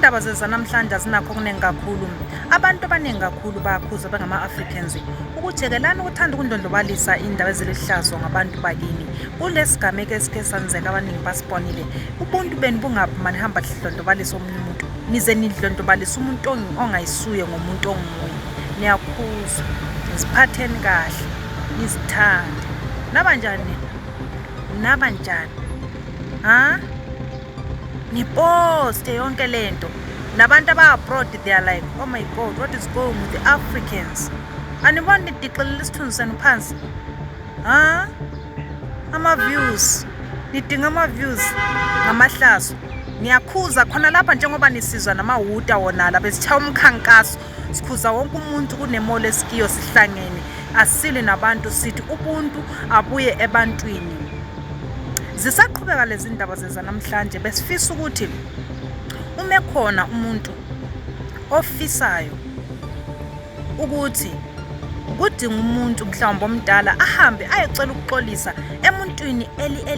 Indaba zezanamhlanje azinakho okuningi kakhulu. Abantu abaningi kakhulu bayakhuza bengama-Africans ukuthi yekelani ukuthanda ukundlondlobalisa indaba ezilihlazo ngabantu bakini. Kulesigameko esike sanzeka abaningi basibonile. Ubuntu benu bungaphi manihamba dlondlobalisa omunye umuntu. Nize nidlondlobalisa umuntu ongayisuye ngomuntu onguye. Niyakhuzwa. Ziphatheni kahle. Nizithande. Naba njani nina? Naba njani? Ha? Niposte yonke lento. Nabantu aba-abroad they are like, oh my God, what is going with the Africans? Aniboni nidixelela isithunzi senu phansi? Ha? Ama-views. Nidinga ama-views ngamahlazo. Niyakhuza khona lapha njengoba nisizwa namawuta wona la besitshaya umkhankaso. Sikhuza wonke umuntu kunemall esikiyo sihlangene. Asile nabantu sithi ubuntu abuye ebantwini. Zisaqhubeka lezi ndaba zezanamhlanje besifisa ukuthi uma ekhona umuntu ofisayo ukuthi kudinga umuntu mhlawumbe omdala ahambe ayocela ukuxolisa emuntwini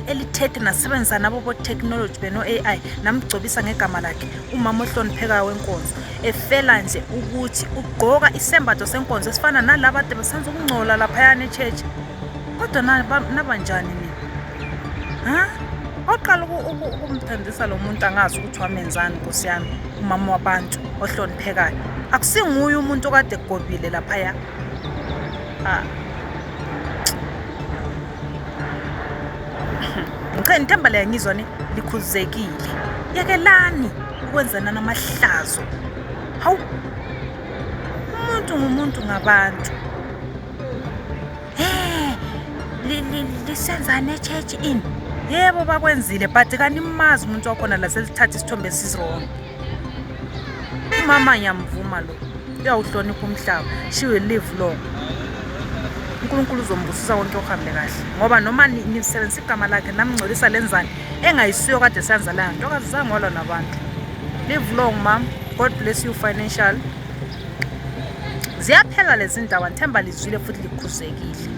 elithethe nasebenzisa nabo bo-technology beno-AI namgcobisa ngegama lakhe umama ohloniphekayo wenkonzo efela nje ukuthi ugqoka isembatho senkonzo esifana nalaba ade besenza ukungcola laphayana e-church. Kodwa nabanjani nina? Ha? Oqala ukumthandisa lo muntu angazi ukuthi wamenzani nkosi yami umama wabantu ohloniphekayo. Akusinguye umuntu okade egobile laphaya. Ah. Ngicela ngithemba leya ngizwa ni likhuzekile. Yekelani ukwenzana namahlazo. Hawu. Umuntu ngumuntu ngabantu. Lisenzani e-church ini? Yebo bakwenzile but kanimazi umuntu wakhona la selithatha isithombe esiswrong. Umama ngiyamvuma lo. Uyawuhlonipha umhlaba. She will live long. uNkulunkulu uzombusisa konke uhambe kahle ngoba noma nisebenzisa igama lakhe namngcolisa lenzani engayisiyo kade senza leyo nto akazange walwa nabantu. Live long mom. God bless you financial. Ziyaphela lezi ndaba ngithemba lizwile futhi likhuzekile.